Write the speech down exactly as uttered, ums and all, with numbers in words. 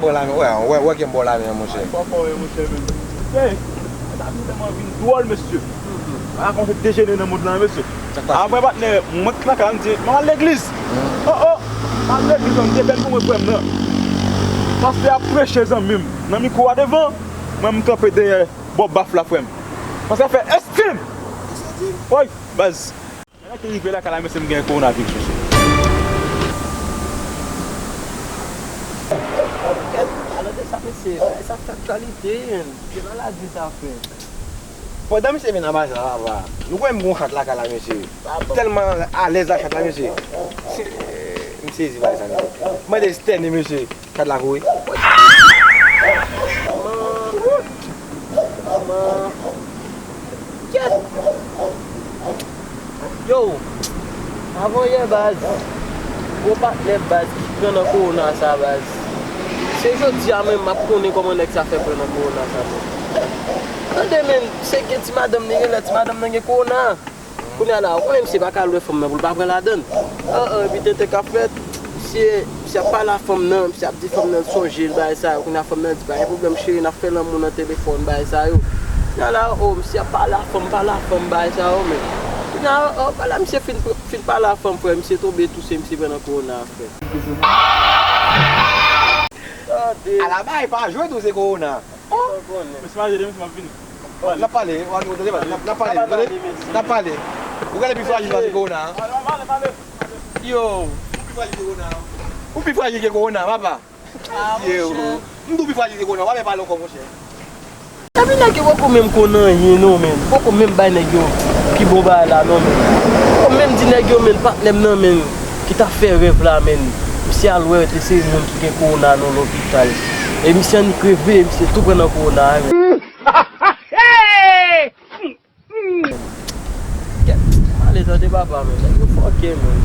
Wè, wè, wè ke m ba w lamen an, monchè. Fò fò, wi, monchè, men. Ey, sa vin tèlman vin dwòl, mesye. Bagay kòmanse dejenere nan mond lan, mesye. Sa k pase? Apre, patnè, mwen k lakay la, m di, m al legliz. Oh, oh, m al legliz, m te bèl pou mwen, frè m nan. Pastè ap preche, zanmi m. Nan mikwo a devan, mwen, m kanpe dèyè bò baf la, frè m. Pastè fè, "Estim!" Woy, baz. Lè ki rive lakay la, mesye, m gen kowonaviris, mesye. Kèt, alò de sa, mesye, bagay sa fè aktyalite, menn. Se maladi sa, frè. Pandan misye vin anba sa, papa, nou kwè m gon chat lakay la, mesye. Tèlman alèz ak chat la, mesye. M sezi bagay sa, mesye. Mande Stanley, mesye. Chat la kouri. Manman. Manman. Kèt! Yo! Avan yè, baz. Gwo patnè, baz, ki pran nan kowona sa, baz. Se jodi a menm m ap konnen kòman nèg sa fè pran nan kowona sa, menm. Tande, menm, se gen ti madanm li gen lè, ti madanm nan gen kowona. Kounye a la, ou konnen misye pa ka lwe fanm nan pou l pa pran ladan l. An, an, epi tenten k ap fèt, misye, misye ap pale a fanm nan, misye ap di fanm nan l sonje l, bagay sa yo. Kounye a fanm nan di, "Pa gen pwoblèm, cheri, n ap fè lanmou nan telefòn, bagay sa yo." Kounye a la, o, misye ap pale a fanm, pale a fanm, bagay sa yo, men. Kounye a, o, o, pale a misye fin, fin pale a fanm, frè, misye tonbe touse, misye pran nan kowona, frè. Ala bay, pa jwe tou, se kowona. Mesye, m al jete, mesye, m ap vini. N ap pale, w ap, w ap, n ap, n ap pale, tande? N ap pale. Ou genlè pi frajil pase kowona, an. Yo. Ou pi frajil ke kowona, an. Ou pi frajil ke kowona, papa. Yo. M tou pi frajil ke kowona, w ap pale ankò, monchè. Epi nèg yo poko menm konn anyen non, menn. Poko menm bay nèg yo pi bon bagay la non, menn. Poko menm di nèg yo, menn, patnè m nan, menn, ki t ap fè rèv la, menn, misye al wè te se moun ki gen kowona nan lopital. E misye annik reve, misye tou pran nan kowona a, menn. Kèt, m ale tande papa, menn. Nèg yo fòkè, menn.